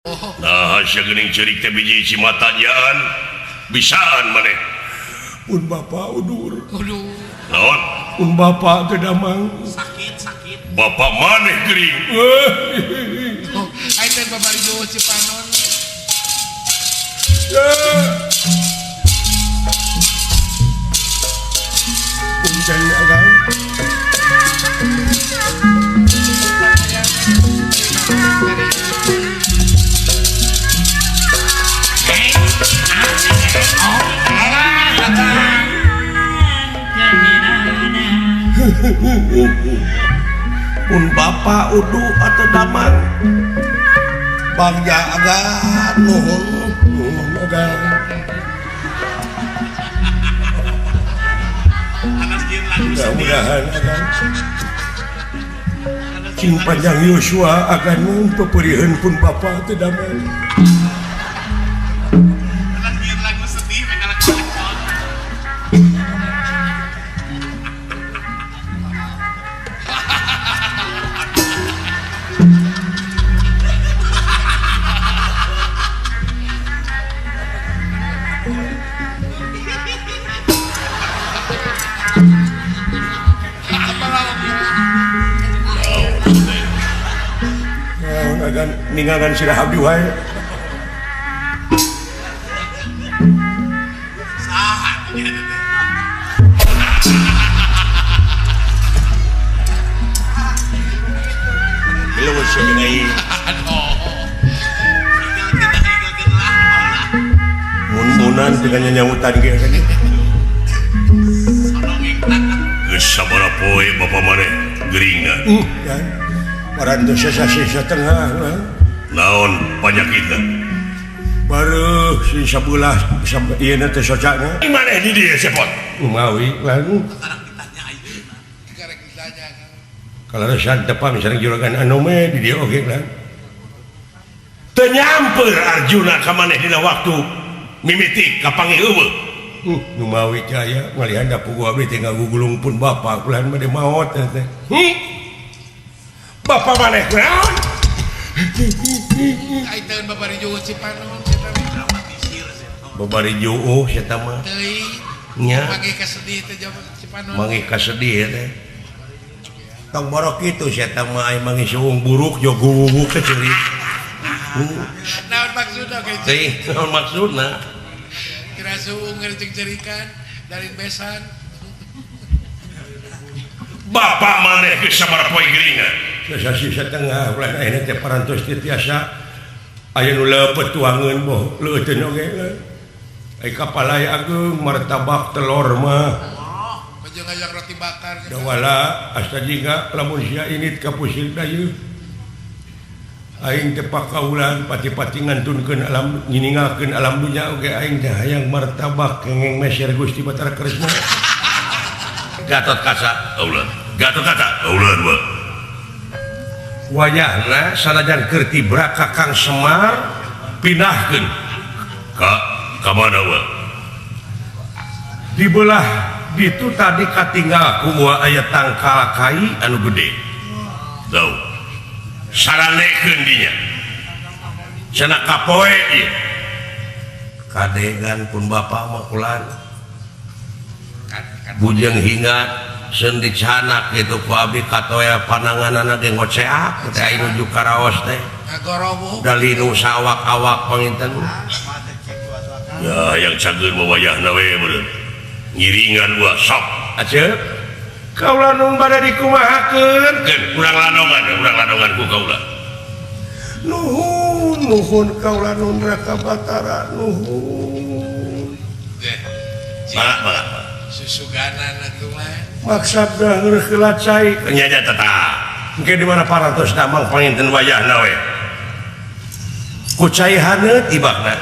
Nah sia geuning ceurik teh biji mata jaan bisaan maneh. Pun bapak udur. Aduh. Naon? Pun bapak teu damang. Sakit, sakit. Bapak maneh geuring. Oh, aing teh babari jauh Cipanon. Punten agang. Pun bapak udu atau damang Bagja agan nuhun nuhun agan. Mudah-mudahan agan cing panjang Yosua agan peperihan pun bapak teu damang. Ningalan sirah abdi wae. Saha Geuleuh sia jeung aing. Mun-munan dengan nyanyahutan ge tadi. Geus sabaraha poe bapa maneh geuringna. Parantos sasih satengah. Naon panyakitna? Baruh si sabelah ieu teh socana. Maneh di dieu sepot? Mawi lalu. Kaleresan tepang sareng juragan Anome di dieu oge lah. Teu nyamper Arjuna ka maneh dina waktu mimiti kapanggih eueuh. Nu mawi teh aya ngalihan da puguh abdi teh ngagugulung pun bapak ulah mah maot teh. Bapak maneh naon? Ai teu babari juuh Cipanon eta dramatisir babari juuh eta mah. Teuing. Nya. Manggih kasedih teh jaman Cipanon. Manggih kasedih teh. Tong borok kitu sia eta mah ai manggih suung buruk jo guwuwuk teh ceurik. Naon maksudna ge? Teuing naon maksudna? Kira suung jeung cerikan dari besan. Bapak maneh geus sabaraha poe geuringna? Sasih satengah ulah ayeuna teh parantos teu tiasa aya nu leupeut tuangeun boh leuteun oge ai kapalai ageung martabak telur mah baju ngajak roti bakar dawala asta jiga lamun sia init ka pusir dayeuh aing teh pakaulan pati-pati ngantunkeun alam nginingalkeun alam dunya oge aing teh hayang martabak kengeng meser Gusti Batara Kresna. Gatot Kaca aulah Gatot Kaca aulah dua wayahna sanajan keur tibra ka Kang Semar pindahkeun ka ka mana wa dibelah ditu tadi katinggal ku aya tangkal kai anu gede tau saranekeun dinya cenah kapoe ieu kadegan pun bapak mah kulan bujeng hingat seun dicanak kitu ku abdi katoel pananganana ge ngoceak teh aya nuju karaos teh dalinu sawak-awak panginten ya yang cageun mah wayahna we meureun ngiringan gua sok aceuk kaula nu bade dikumahakeun keun urang ladongan ku kaula nuhun nuhun kaula nun Raka Batara nuhun mangga susuganan atuh mah maksad heula cai nya nya tetah engke di mana parantos damang panginten wayahna we ku cai haneut ibakna.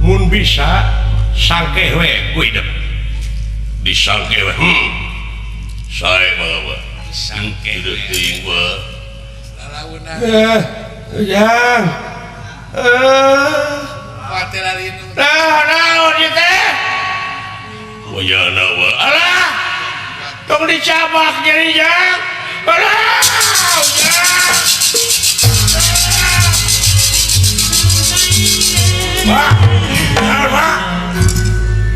Mun bisa Sangkeh we ku hidup. Disangkeh we. Sae mah. Sangkeh teuing we. Lalaunan. Ujang. Pate lalinu. Nah, naon ieu teh? Wayana we. Alah. Tong dicabak jadi jang. Alah, ujang. Pak, Pak.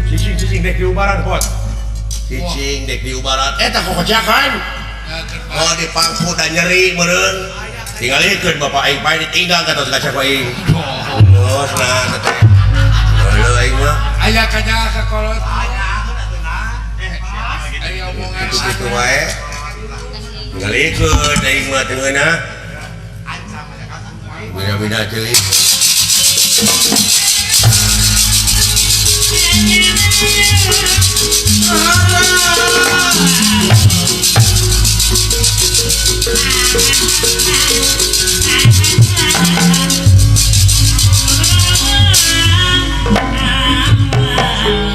Cicing-cicing dek diubaran pot. Cicing dek diubaran. Eta kokocakan. Oh dipangku dan nyeri meureun. Tinggalikeun bapak aing pae ditinggal ka tos kaca ku aing. Geus nah teh. Heuh aing mah. Aya kanya ka kolot. Aya omongan kitu wae. Tinggalikeun aing mah teu ngeunah. Beda-beda teuing.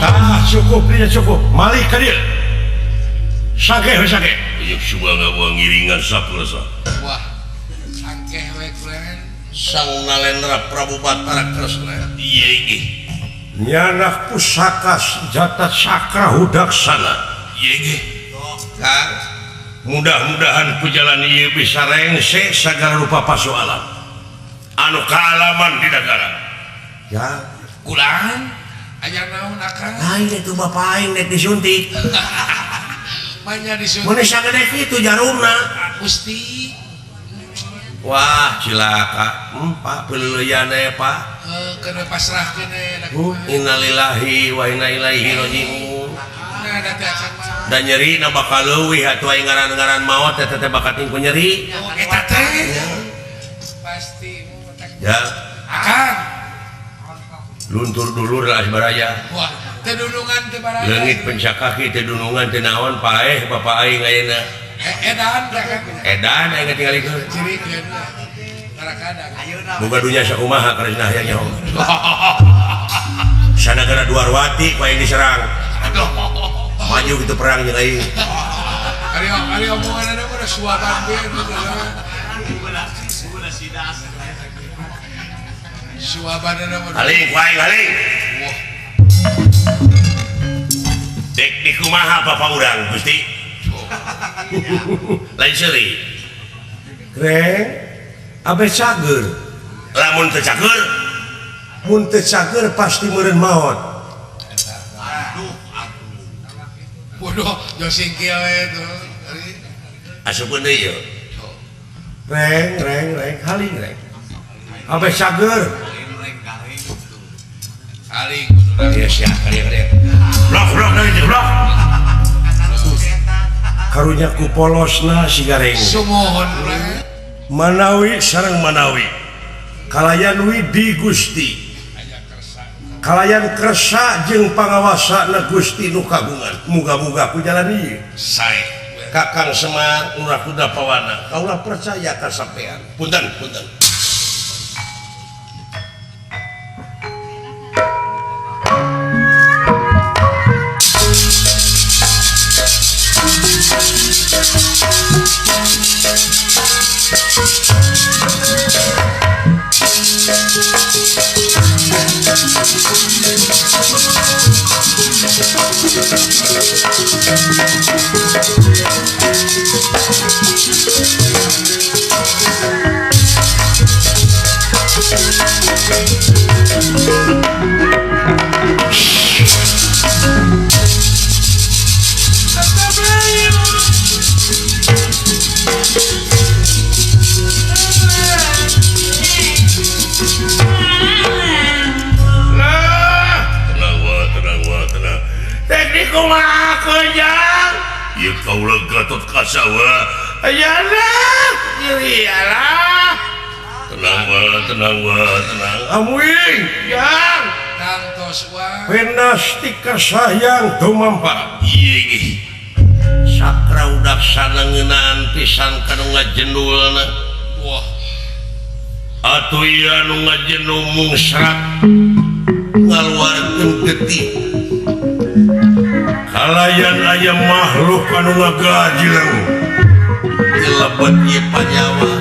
Ah, cukup dia cukup. Malik ka dieu. Sangkeh we sangkeh. Ieu suba ngabuang ngiringan sapursa. Wah. Sangkeh we kulen. Sang Nalendra Prabu Batara Kresna. Ieu ge. Nyanak pusaka senjata Cakra Hudaksana. Ieu ge. Kang, mudah-mudahan ku jalan ieu bisa rengse sagala rupa pasoalan anu kaalaman di negara. Ya, kulan aya naon akang? Lain itu bapak aing dek disuntik. Manya disuntik. Mun sagede kitu jarumna. Gusti. Wah, cilaka. Pak peuleuyan we, Pak. Kena pasrahkeun we. Innalillahi wa inna ilaihi raji'un. Dan nyeri na bakal leuwih atuh aing ngaran-ngaran maot eta teh bakat ku nyeri. Eta teh. Pasti ya. Akang. Luntur dulur lah baraya. Wah, teu dunungan teh baraya. Leungit pencakaki teu dunungan teu naon paeh bapak aing ayeuna. Edan edan aing katingalikeun. Cirikeun. Tarakadang. Boga dunya sakumaha karesna hayang nyaho. Sanagara Dwarwati ku aing diserang. Aduh. Maju gitu perang jeung aing. Ari ari omongan ada mah suaban ge gitu. Suaban ada mah. Aling ku aing aling. Wah. Dek di kumaha bapak urang Gusti? Lain seuri. Reng, abe cager. Lamun teu cager, mun teu cager pasti meureun maot. Bodoh, jo singkil we tuh. Asupeun deui yeuh. Reng, reng, reng, haling reng. Abe cager. Haling. Iya sia, kali kali. Blok blok deui blok. Karunya ku polosna si gareng. Sumuhun. Manawi sareng manawi. Kalayan widi Gusti. Kalayan kersa jeung pangawasana Gusti nu kagungan. Muga-muga ku jalan ieu. Sae. Kakang Semar Ngurah Kuda Pawana. Kaulah percaya ka sampean. Punten, punten. Kaulah Gatot Kaca wa. Ayalah, iyalah. Tenang wa, tenang wa, tenang. Amuing, yang. Tangtos wa. Penastika sayang tumampa. Ieu Sakra udaksana ngeunaan pisan ka nu ngajendulna. Wah. Atuh ieu anu ngajendul mung serat. Ngaluarkeun getih kalayan aya makhluk anu ngagajleng di lebet ieu Panjawa.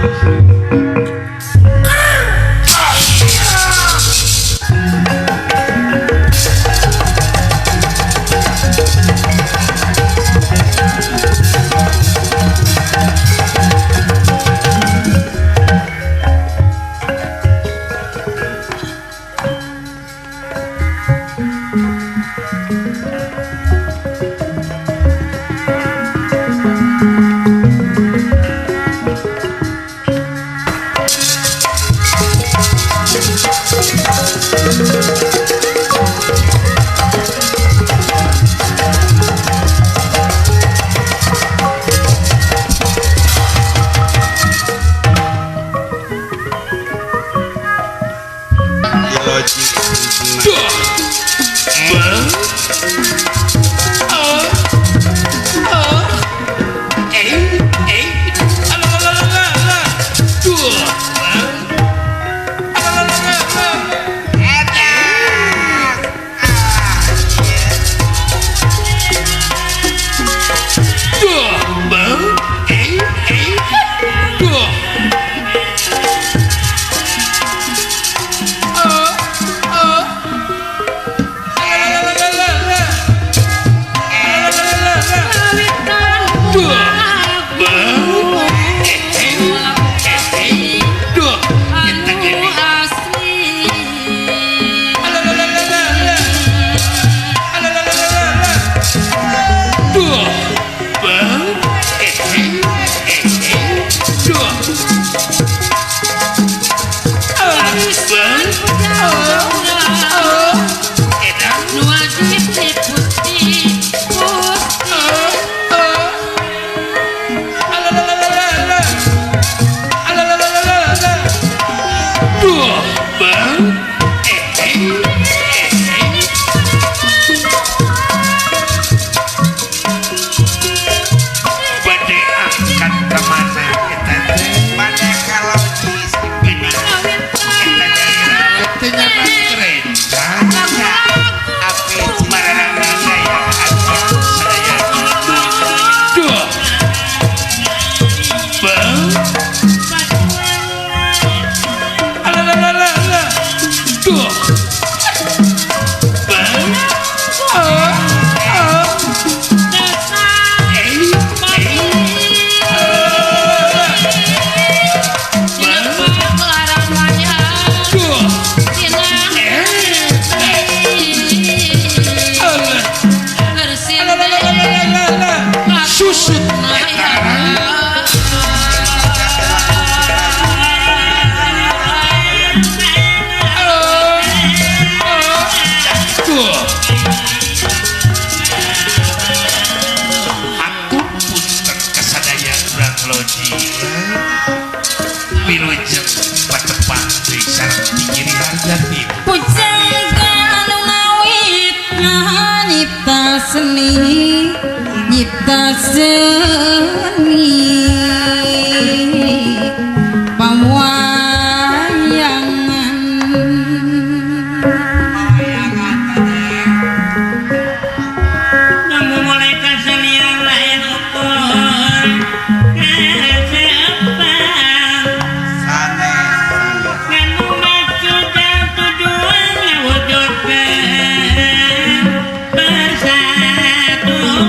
Nyipta seni pawayangan namu mulai kasenian lain ukur kasepan nganu maksud dan tujuan ngawujudkeun persatuan.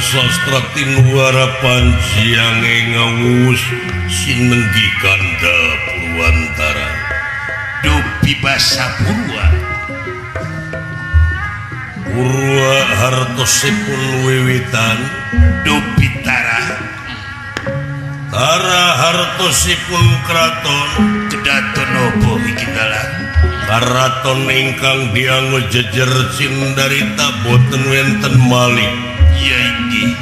sastra tinuara panjiange ngawus sinenggi kanda Purwantara dupi basa Purwa Purwa hartosipun wiwitan dupi tara tara hartosipun kraton kedaton nopo iki dalang karaton ingkang dianggo jejer cindarita boten wenten malih ya inggih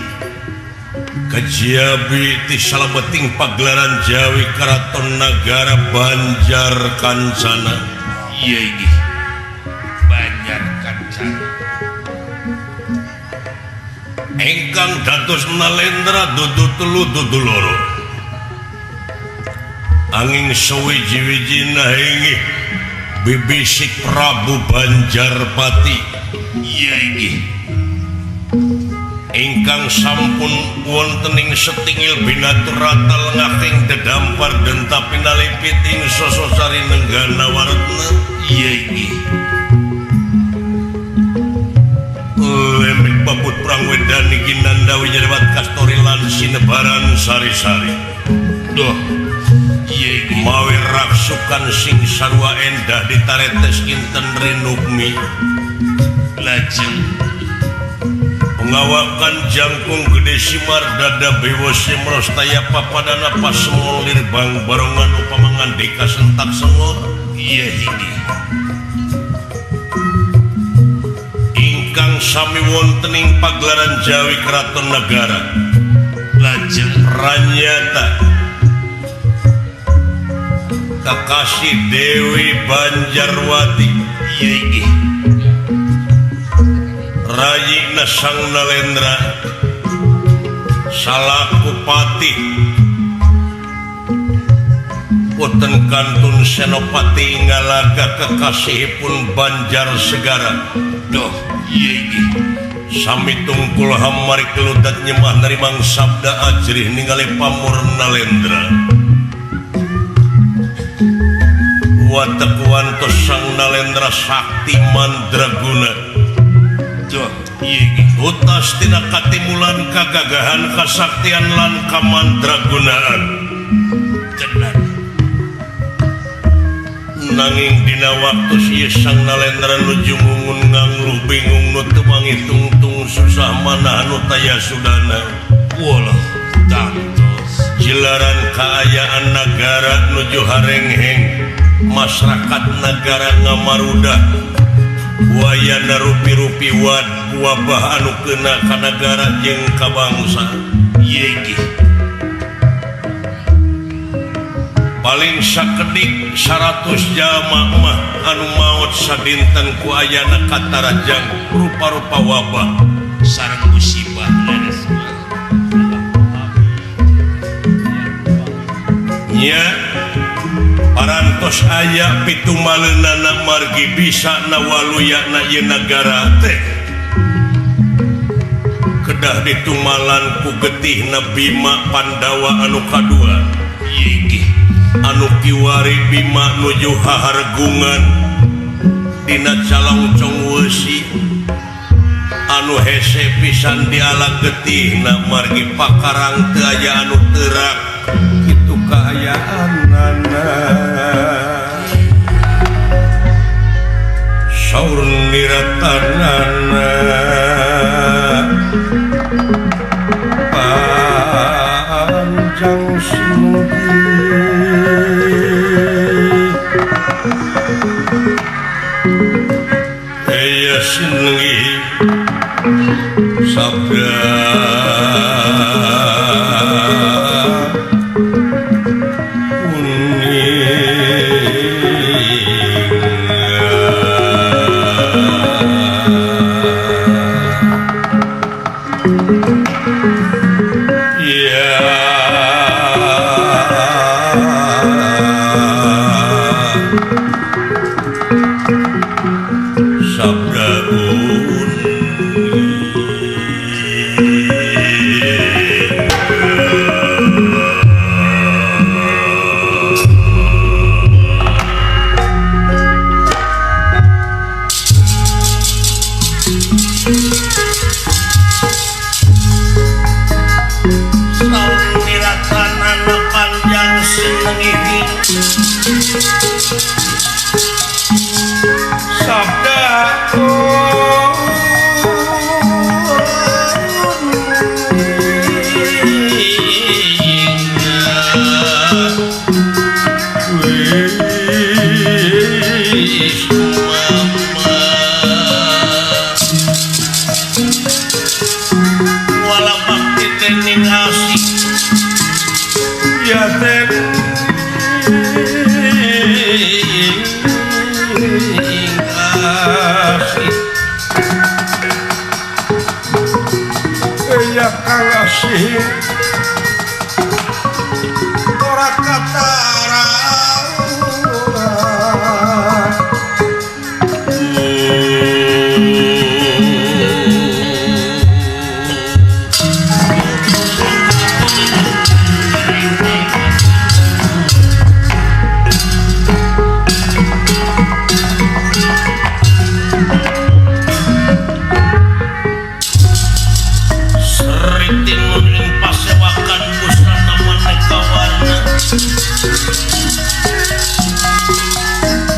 kejiabi ti salebeting pagelaran Jawi Karaton Nagara Banjar Kancana iya inggih Banjar Kancana ingkang dados nalendra dudu telu dudu loro angin suwiji-wijina inggih bibisik Prabu Banjarpati iya inggih ingkang sampun wonten ing setingil binaturata lengahing dedampar denta pinalipit ing sososari nenggana waretna iya inggih lemek babut perang wedan iki nandawi nyerewat kastori lan sinebaran sari-sari doh iya inggih mawi raksukan sing sarwa endah ditaretes kinten rinukmi lajeng pengawakan jangkung gede simar dada bewose merostaya papadana pasmol lirbang barongan upama ngandika sentak sengor iya inggih ingkang sami wonten ing pagelaran Jawi Keraton Nagara lajeng ranyata kakasih Dewi Banjarwati iya inggih rayina Sang Nalendra salaku patih boten kantun senopati ngalaga kekasihipun Banjar Segara doh iya inggih sami tungkul hamari keludat nyemah nerimang sabda ajrih ningali pamur Nalendra watek wantos Sang Nalendra sakti mandraguna doh iya inggih utas tina katimulan kagagahan kasaktian lan kamandragunaan tenan nanging dina waktu ieu Sang Nalendra nuju ngungun ngangluh bingung nu teu mangitungtung susah manah nu taya sudana walah tangtos jilaran kaayaan nagara nuju harengheng masyarakat nagara ngamarudah wayana rupi-rupi wad wabah anu kena ka nagara jeung ka bangsa iya inggih paling sakedik 100 jalma mah anu maot sadinten ku ayana katarajang rupa-rupa wabah sareng musibah leres nya parantos aya pitumaleunana margi bisa nawaluyana ieu nagara teh kedah ditumalan ku getihna Bima Pandawa anu kadua iya inggih anu kiwari Bima nuju hahargungan dina calongcong weusi anu hese pisan diala getihna margi pakarang teu aya anu teurak kitu kaayaanana saur niratanana panjang sinenggi eya sinenggi sabda uning. Sumama wala bakti dening asih ya teh asih ya kang asih ora katara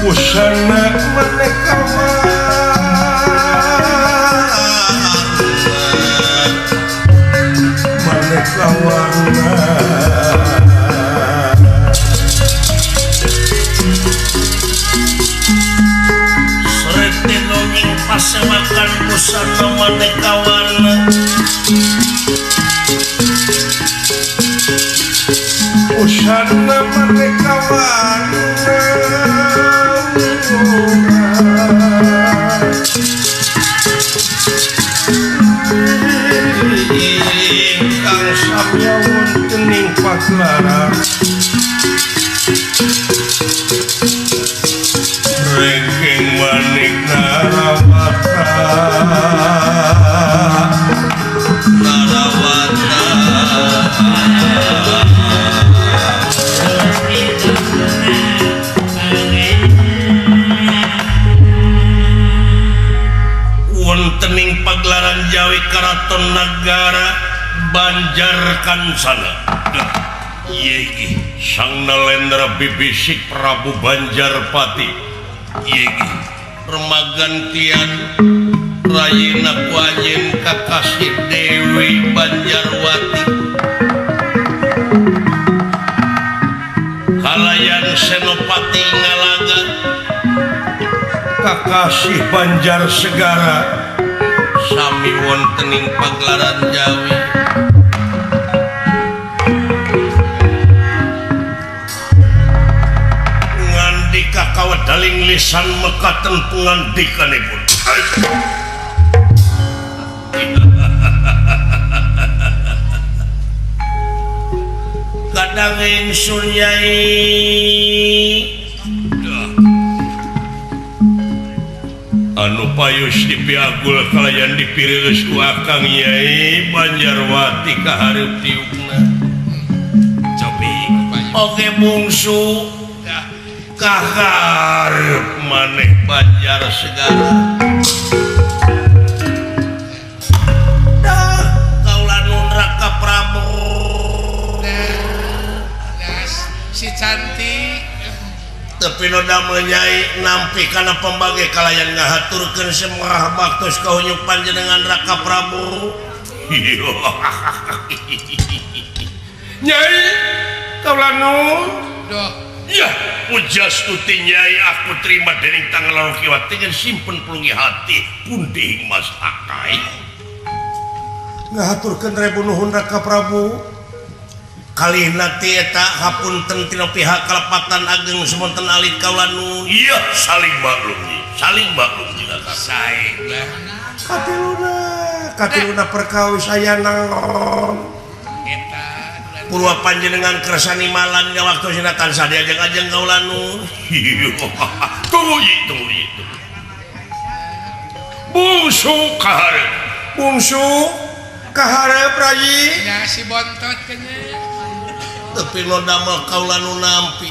busana maneka maneka warna Sreti ing pasewakan busana maneka warna busana maneka warna ingkang samya wonten ing pagelaran rengking manik narawata narawata wontening pagelaran Jawi Karaton Nagara Banjar Kansana. Yegi Sang Nalendra bibisik Prabu Banjarpati. Yegi remagantian rayina kuajen kakasih Dewi Banjarwati. Kalayan Senopati Ngalaga kakasih Banjar Segara sami wontening pagelaran Jawi. Ngandika kawedaling lisan mekaten pengandikanipun. Kadang ingsun Nyai anu payus dipiagul kalayan dipireus ku Akang Nyai Banjarwati kahareup tiukna. Cobi oge bungsu kahareup maneh Banjar Segara. Dah kaula nun Raka Prabu. Si cantik tapi nu damel Nyai nampi kana pembagi kalayan ngahaturkeun semrah baktos kahunyuk panjenengan Raka Prabu. Nyai kaula nun doh ya pujastuti Nyai aku terima dening tangan loro kiwa tengen simpen pelungi hati pundi Mas Akai ngahaturkeun rebu nuhun Raka Prabu. Kalihna ti eta hapunten tina pihak kalepatan ageng semonten alit kaula nun. Iya saling maklum nyi, saling maklum juga sae lah. Katiluna katiluna perkawis aya naon eta purwa panjenengan kersani malan nya waktu sina tansah diajeng-ajeng kaula nun. Tunggu yi, tunggu yi. Bungsu kaharep, bungsu kaharep rayi nya si bontot kenya. Tapi lo damel kaula nu nampi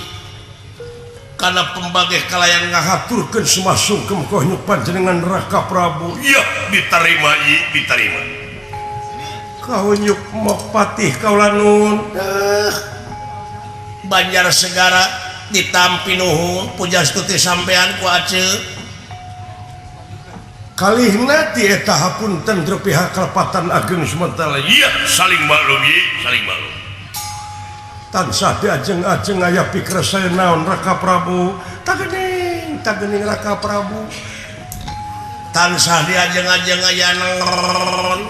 kana pembagih kalayan ngahaturkeun sumasungkem ka panjenengan Raka Prabu. Iya diterima yi, diterima. Kahunyuk mokpatih kaula nun. Banjar Segara ditampi nuhun pujastuti sampean ku aceu. Kalihna ti eta hapunten teu pihak kalepatan ageng sementara. Iya saling maklum yi, saling maklum. Tansah diajeng-ajeng aya pikir saya naon Raka Prabu. Tagening Eta geuning Raka Prabu tansah diajeng-ajeng aya naon.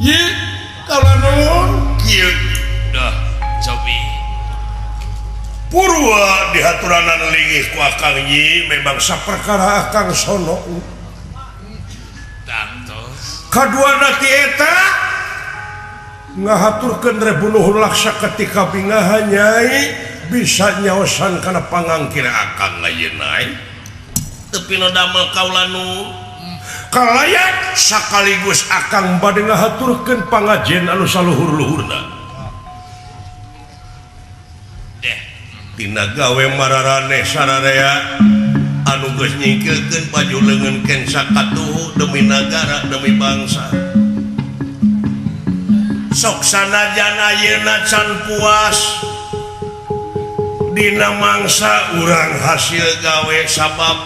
Ye kaula nuhun kieu dah cobi Purwa dihaturanan linggih ku Akang Nyi memang saperkara Akang sono tangtos kaduana ti eta ngahaturkeun rebunuh laksa ketika bingahan Nyai bisa nyaosan kana pangangkir Akang ayeuna teu pino damel kaula nu kalayan sakaligus Akang bade ngahaturkeun pangajen anu saluhur-luhurna deh tina gawe mararaneh sararea anu geus nyingkilkeun baju leungeun kensa katuhu demi nagara demi bangsa sok sanajan ayeuna can puas dina mangsa urang hasil gawe sabab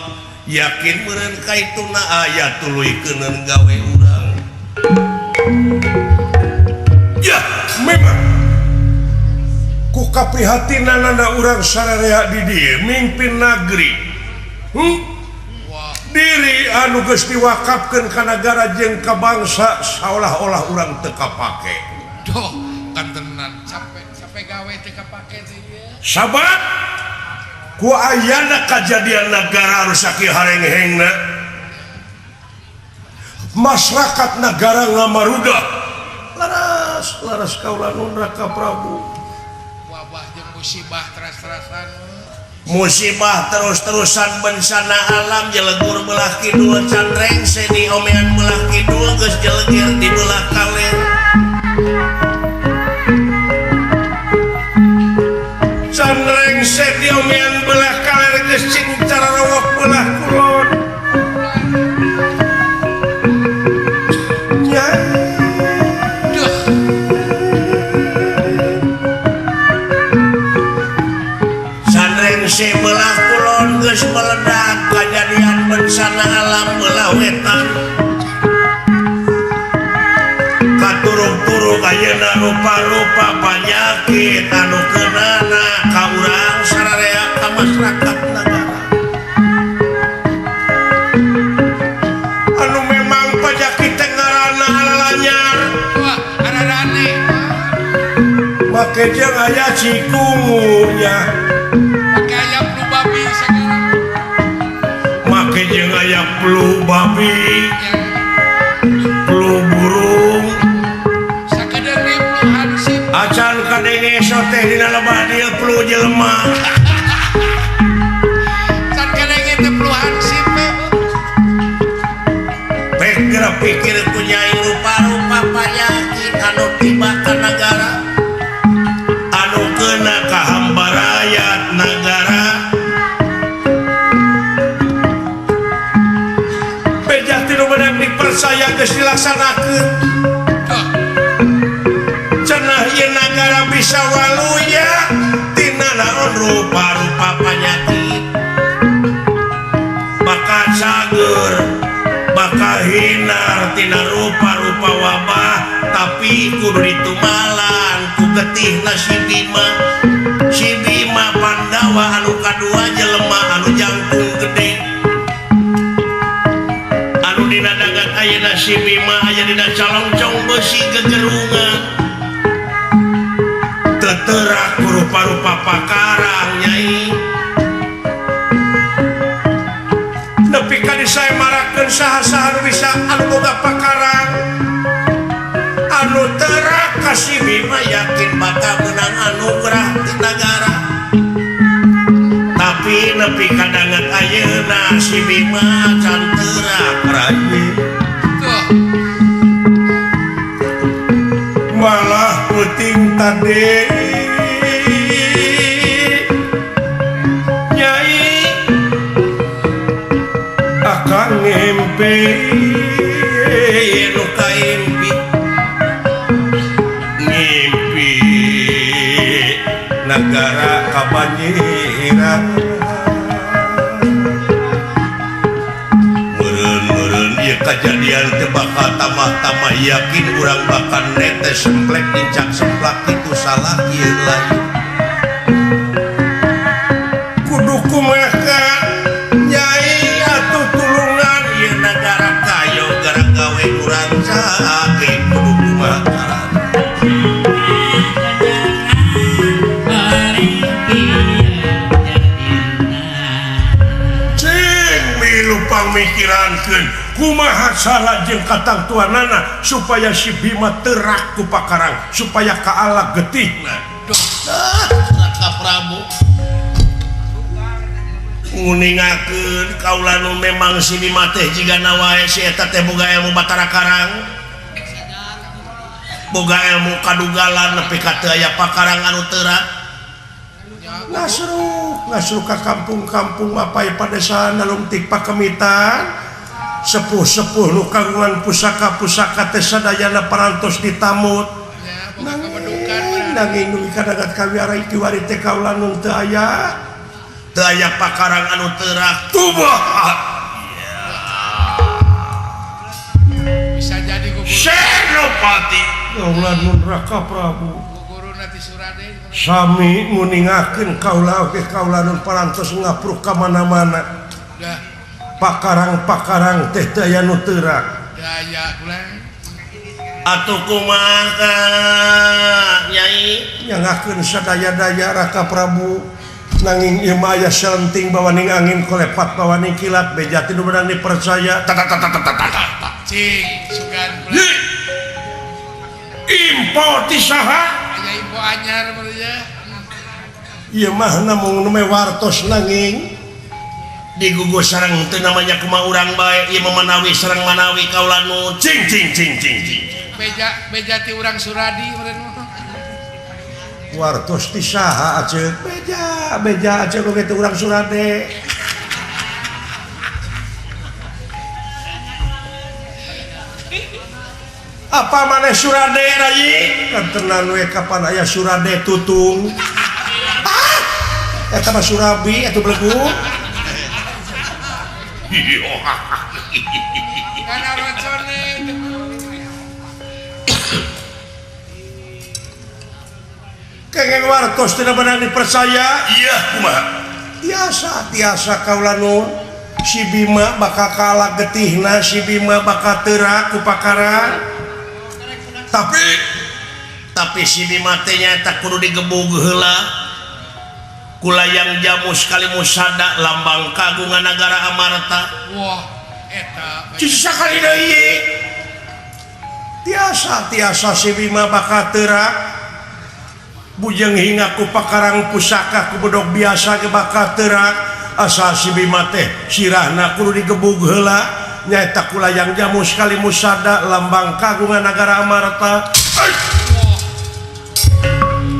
yakin meureun kaituna aya tuluykeun gawe urang ya memang ku kaprihatinanana urang sararea di dieu mimpin nagri diri anu geus diwakafkeun ka nagara jeung ka bangsa saolah-olah urang teu kapake. Duh, kantenan sampai gawe teu kapake teh ieu. Sabab ku ayana kajadian nagara anu sakieu harenghengna masyarakat nagara ngamarudah laras laras kaula nun Raka Prabu wabah jeung musibah teras-terasan musibah terus-terusan bencana alam jelegur belah kidul can rengse di omean belah kidul geus jelegir di belah kaler can rengse di omean belah kaler geus cing carawok belah kulon nya belah kulon geus meledak kajadian bencana alam belah wetan katurug-turug ayeuna rupa-rupa panyakit anu keunana ka urang sararea ka masyarakat nagara anu memang panyakit teh ngaranna alalanyar wah ararane make jeung aya cikungunya make jeung aya flu babi flu burung acan kadenge sote dina lebah dieu flu jelema can kadenge teh flu hansip pek geura pikir ku nyai rupa-rupa panyakit anu tiba ka nagara anu keuna ka hambarayat nagara dipercaya geus dilaksanakeun cenah ieu nagara bisa waluya tina naon rupa-rupa panyakit bakal cager bakal hinar tina rupa-rupa wabah tapi kudu ditumalan ku getihna si Bima si Bima Pandawa anu kadua jelema anu jangkung gede dina dagang ayeuna si Bima aya dina calongcong beusi gegerungan teterak rupa-rupa pakarang nyai nepi ka disaemarakeun saha-saha nu bisa anu boga pakarang anu terak ka si Bima yakin bakal menang anugerah ti nagara tapi nepi ka danget ayeuna si Bima can terak rayi malah puting tadi nyai akang ngimpi nu kaimpi ngimpi nagara kabanjiran meureun-meureun ieu kajadian teh bakal tambah-tambah yakin urang bakal netes semplek nincak semplak itu salah ieu lain. Dipikirankeun kumaha salah jeung katangtuanana supaya si Bima terak ku pakarang supaya kaala getihna. Raka Prabu nguningakeun kaula nu memang si Bima teh jigana wae si eta teh boga ilmu Batara Karang, boga ilmu kadugalan nepi ka teu aya pakarang anu teurak. Ngasruk ka kampung-kampung mapai padesaan nalungtik pakemitan sepuh-sepuh nu kagungan pusaka-pusaka teh sadayana parantos ditamut. Nanging nu kadagat kawiara kiwari teh kaula nu teu aya pakarang anu teurak tubuh. Bisa jadi guru Senopati kaula nun Raka Prabu sami nguningakeun kaula oge kaula nun parantos ngapruk ka mana-mana. Pakarang-pakarang teh teu aya nu teurak. Atuh kumaha Nyai nyangakeun sadaya-daya Raka Prabu nanging ieu mah aya salenting bawaning angin kolepat bawaning kilat beja teu beunang dipercaya. Cing sugan info ti saha? Info anyar meureun. Ieu mah namung nu wartos nanging digugu sareng teu namanya kumaha urang bae ieu mah manawi sareng manawi kaula nu cing cing cing cing cing. Beja beja ti urang Suradi meureun. Wartos ti saha aceuk? Beja beja aceuk oge teh urang Surade. Apa maneh Surade rai? Kantenan we kapan aya Surade tutung. Ah! Eta mah Surabi atuh belegu. Kana roncone. Kengeng wartos teu beunang dipercaya. Iya kumaha? Tiasa tiasa kaula nu si Bima bakal kalah getihna, si Bima bakal teurak ku pakarang. Tapi si Bima teh nyaeta kudu digebug heula kulayang jamus kali musada lambang kagungan nagara Amarta. Wah eta sakali deui tiasa tiasa si Bima bakal teurak bujeng hinga ku pakarang pusaka ku bedog biasa ge bakal teurak asal si Bima teh sirahna kudu digebug heula nyaeta kulayang jamus kali musada lambang kagungan nagara Amarta.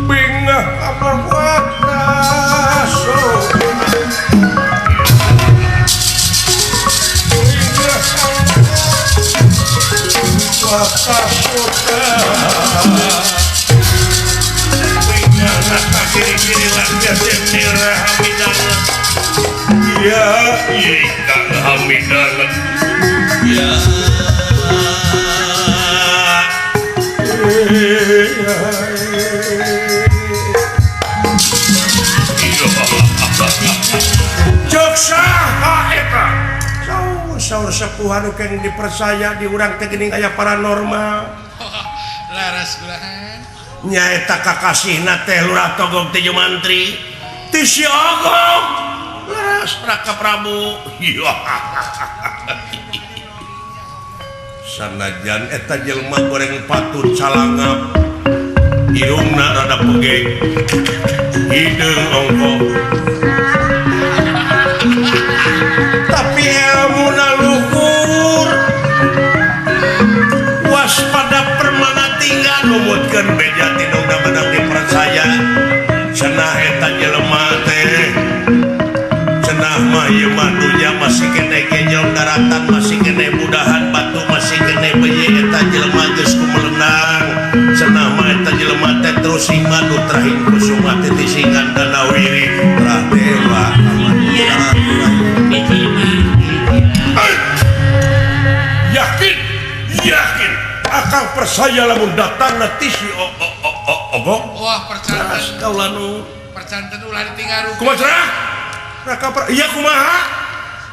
Bingah amar wataso. Bingah amar wataso. Bingah nata kiri-kiri lanjut nira hamidana. Ya, iya kang hamidana. Ya. Cek saha eta? Saur sepuh anu keng dipercaya di urang teh geuning aya paranormal. Laras kulahan. Nyaeta kakasihna teh Lurah Togog teh Jumantri. Ti si Ogog. Laras Raka Prabu. Sanajan eta jelema goreng patut calangap irungna rada pegek hideung ongko tapi elmuna luhur waspada permana tinggal numutkeun beja ti nu beunang dipercaya cenah eta jelema teh cenah mah ieu mah dunya masih keneh gejol daratan masih keneh budahan batu masih keneh beunyi eta jelema geus kumelenang cenah mah eta jelema teh terus sing madu trahing kusuma teh tisingan danawiri trah dewa. Yakin yakin akang percaya lamun datang ti si Ogog. Wah percanten kaula nu percanten ulah ditinggal kumaha cerah Raka iya kumaha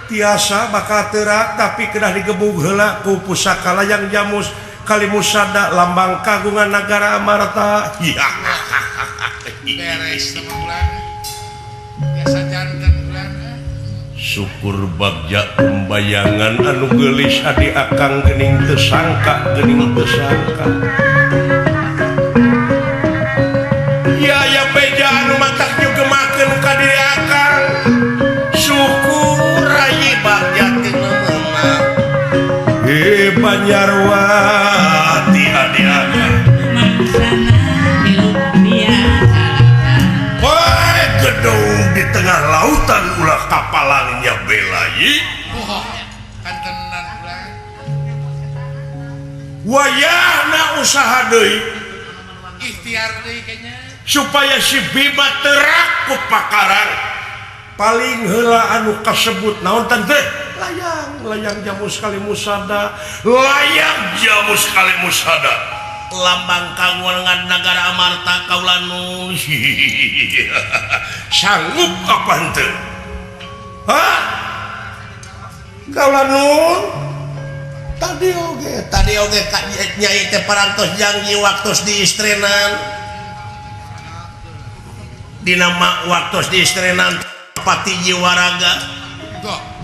tiasa bakal teurak tapi kedah digebug heula ku pusaka layang jamus kali musada lambang kagungan nagara Amarta. Iya beres sama bulan biasa janten bulan. Syukur bagja pembayangan anu geulis adi akang geuning teu sangka geuning teu sangka. Ya ya beja anu matak nyugemakeun ka diri akang. Syukur ayi bagja teu meunang. He Banjarwati adi akang. Mangsana dilupian. Wah, gedung di tengah lautan ulah kapalangnya belayi. Kantenan ulah. Wayahna usaha deui. Ikhtiar deui kayaknya. Supaya si Bima terak ku pakarang. Paling heula anu kasebut naon tante? Layang, layang jamu sekali musada, layang jamu sekali musada. Lambang kawenangan nagara Amarta kaula nu. Sanggup apa henteu? Hah? Kaula nun? Tadi oge ka nyai teh parantos janji waktos diistrenan. Dina waktos diistrenan pati jiwaraga.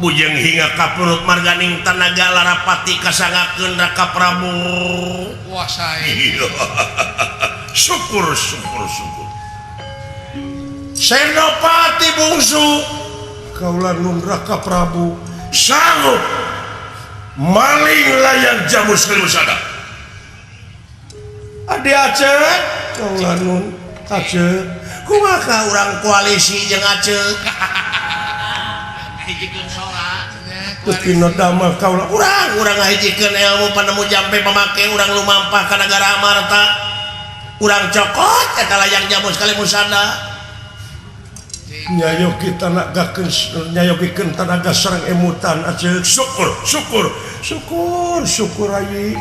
Bujeng hingga kapurut marganing tanaga larapati kasangakeun Raka Prabu. Wah sae. Syukur syukur syukur. Senopati bungsu kaula nun Raka Prabu sanggup maling layang jamu sekali musada. Adi Aceh kaula nun Aceh kumaha urang koalisi jeung Aceh. Teu damel kaula urang urang ngahijikeun ilmu panemu jampe pamake urang lumampah ka nagara Amarta. Urang cokot eta layang jamu sekali musada. Nyayogi tanagakeun nyayogikeun tanaga sareng emutan Aceh. Syukur syukur syukur syukur ayi.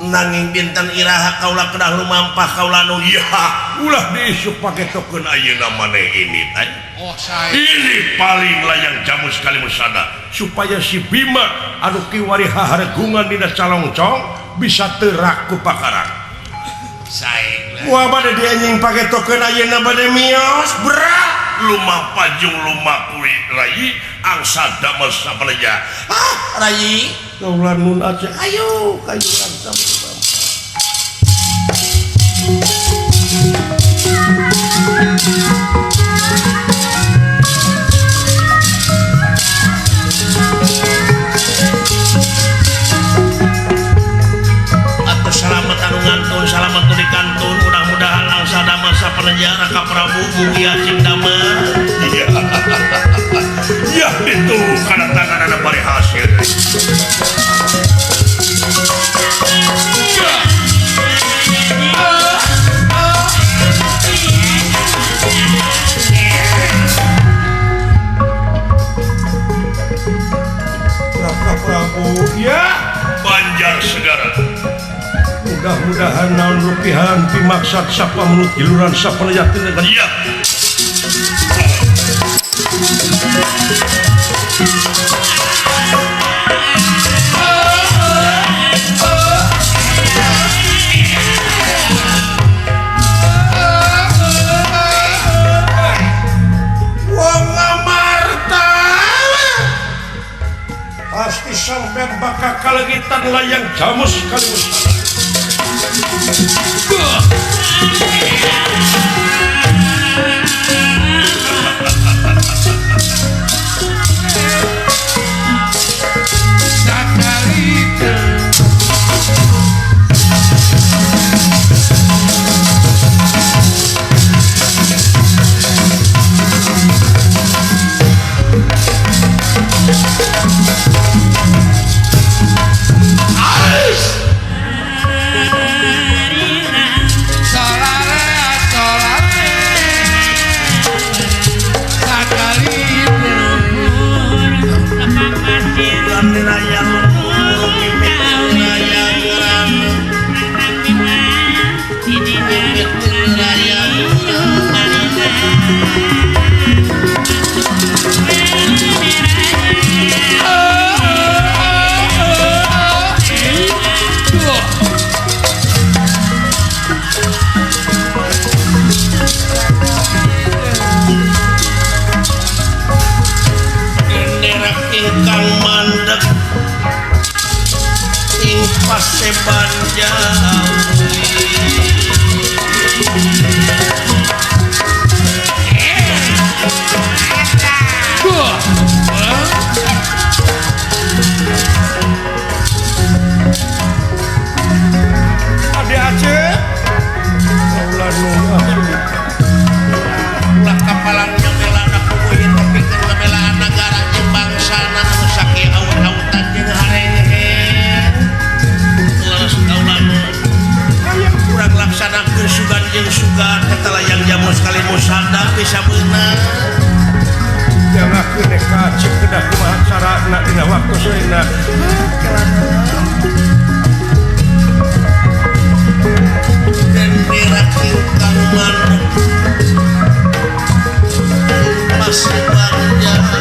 Nanging binten iraha kaula kedah lumampah kaula nu ya ulah diisuk paketokeun ayeuna maneh ini teh. Oh sae. Ini paling layang jamu sekali musada supaya si Bima anu kiwari haharegungan dina calongcong bisa terak ku pakarang. Sae. Wah bade dianjing paketokeun ayeuna bade mios berat lumampah jeung lumaku rayi angsa damel sapaleja. Ah rayi kaula nun Aceh ayo kayu angsa lumampah. Atas salamet anu ngantun salamet nu dikantun mudah-mudahan angsa damel sapaleja Raka Prabu mugi acing damel. Iya. Ya itu karena tangan anak bari hasil. Raka Prabu ya Banjar Segara. Mudah-mudahan naon rupihan pimaksad sapa menut giluran sapa yakin ya. Wong Amarta pasti sampean bakal kaleungitan layang jamus kali musada. Arira. ingkang mandeg ing Paseban Jawi. Ade Aceh ulah kapalan nyamelaan kubuhin tapi keur ngabelaan nagara jeung bangsana anu sakieu awut-awutan jeung harehe leres kaula hayang kurang laksanakeun sugan jeung sugan eta layang jamu sekali musada bisa beunang jangakeun ka Aceh kedah kumaha carana dina waktu soena gendera ingkang mandeg Paseban Jawi.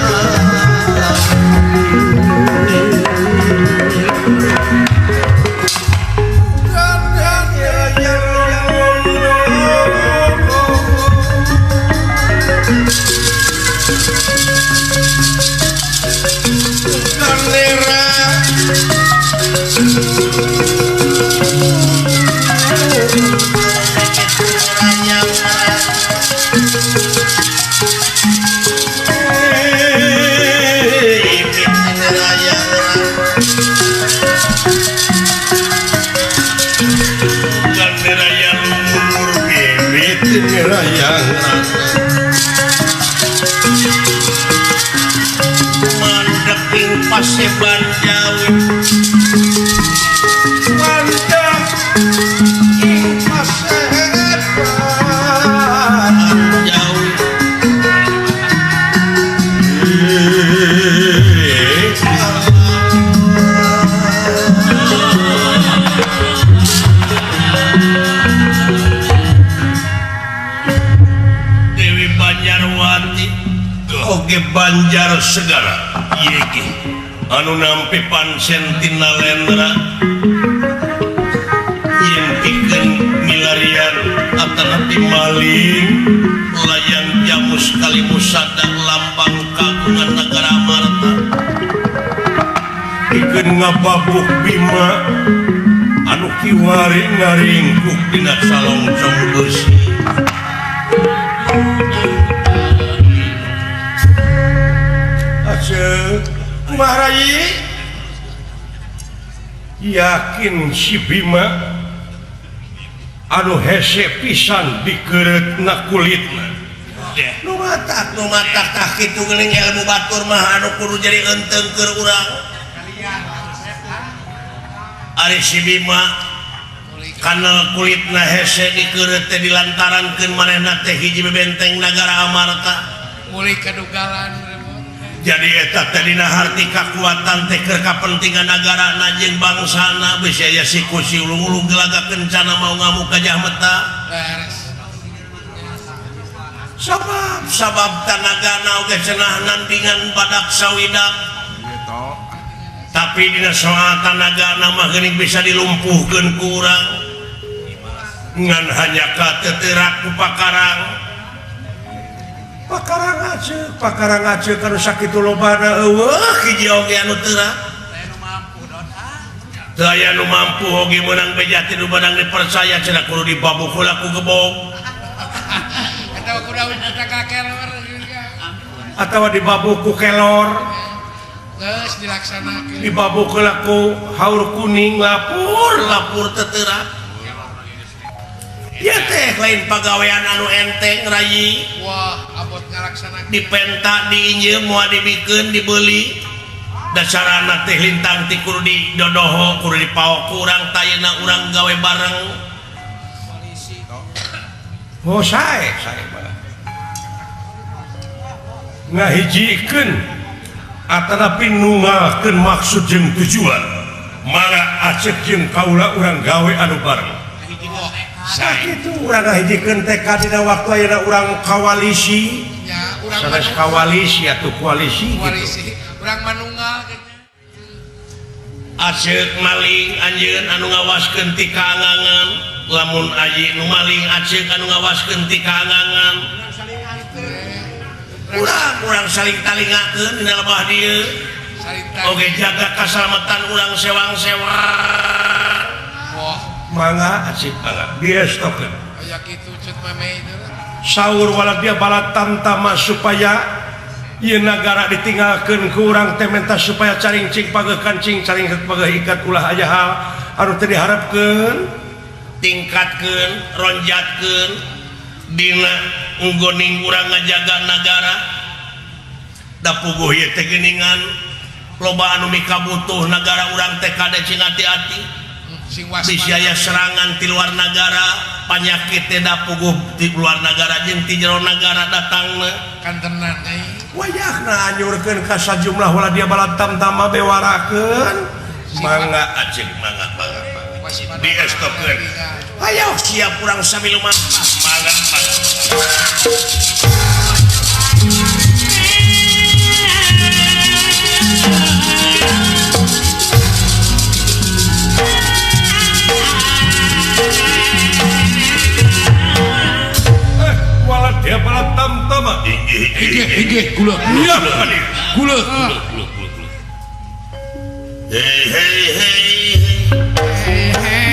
Gendera mandeg ing Paseban Jawi mandeg ing Paseban Jawi. Dewi Banjarwati oge Banjar Segara yegi anu nampi pancen tina lendra yen pikeun milarian atanapi maling layang jamus kali musada lambang kagungan negara Amarta pikeun ngababuk Bima anu kiwari ngaringkuk dina salongcong beusi. Aceh kumaha rai yakin si Bima anu hese pisan dikeureutna kulitna nu matak tah kitu geuning ilmu batur mah anu kudu jadi eunteng keur urang. Ari si Bima kanal kulitna hese dikeureut teh dilantarankeun manehna teh hiji bebenteng nagara Amarta mulai kadugalan. Jadi eta teh dina harti kakuatan teh keur kapentingan nagarana jeung bangsana bisi aya siku si ulung-ulung gelaga kencana mau ngamuk gajah meta. Sabab tanagana oge cenah nandingan badak sawidak. Tapi dina soal tanagana mah geuning bisa dilumpuhkeun ku urang. Ngan hanya kateterak ku pakarang. Pakarang Aceh kanu sakitu lobana eueuh hiji oge anu teu teu aya nu mampu oge meunang beja teh nu badang dipercaya cenah kudu dibabuk heula ku gebog atawa kudu ka kelor atawa dibabuk ku kelor geus dilaksanakeun dibabuk heula ku haur kuning lapur teu teurak. Ya teh lain pagawean anu enteng rayi. Wah, abot ngalaksanakeun. Dipenta diinjeum moal dibikeun dibeli. Dasarana teh lintang ti kudu didodoho, kudu dipaok ku urang tayena urang gawe bareng. Oh sae sae mah. Ngahijikeun atanapi nungalkeun maksud jeung tujuan. Mangga Aceh jeung kaula urang gawe anu bareng. Sakitu urang ngahijikeun teh dina waktu ayeuna urang koalisi. Ya, urang sanes koalisi atuh koalisi gitu. Urang manunggal Aceh maling anjeun anu ngawaskeun ti kaangangan lamun aji nu maling Aceh anu ngawaskeun ti kaangangan. Urang saling talingakeun dina lebah dieu. Oke jaga keselamatan urang sewang-sewang. Wah, mangga asip mangga diestokeun. Aya kitu cut mame itu. Saur waladia bala tamtama supaya ieu nagara ditinggalkeun ku urang teh menta supaya caring cing pageuh kancing caring pageuh ikat ulah aya hal anu teu diharepkeun tingkatkeun ronjatkeun dina nggoning urang ngajaga nagara da puguh ieu teh geuningan loba anu mikabutuh nagara urang teh kade cing hati-hati bisi aya serangan ti luar nagara panyakit teh da puguh ti luar nagara jeung ti jero nagara datangna kantenan deui wayahna anyurkeun ka sajumlah waladia bala tamtama bewarakeun mangga acing mangga mangga diestokeun ayo siap urang sami lumampah mangga mangga. Waladia bala tamtama inggih inggih kula kula kula hey hey hey hey hey.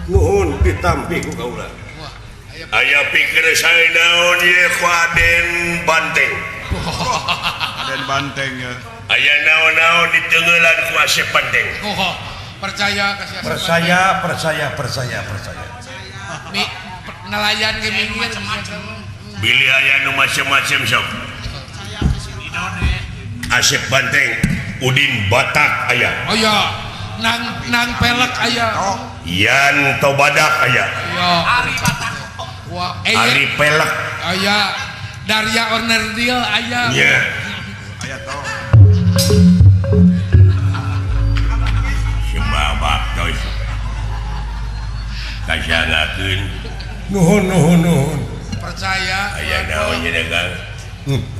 Nuhun ditampi ku kaula. Aya pikir saya naon ye ku Aden Banteng. Aden Banteng ya. Aya naon-naon ditenggelan ku Asep Banteng. Oh, percaya kasih Asep. Percaya, percaya, percaya, percaya. Mi nelayan ge minggir macam-macam. Bilih aya nu macam-macam sok. Asep Banteng, Udin Batak aya. Oh iya. Nang nang pelek aya. Oh. Yan Tobadak aya. Iya. Ari Batak. Wah, Ari pelek aya. Darya Onerdil aya. Iya. Aya toh. Sebabak toh. Kasangakeun. Nuhun nuhun nuhun. Percaya. Aya naon nya dagang.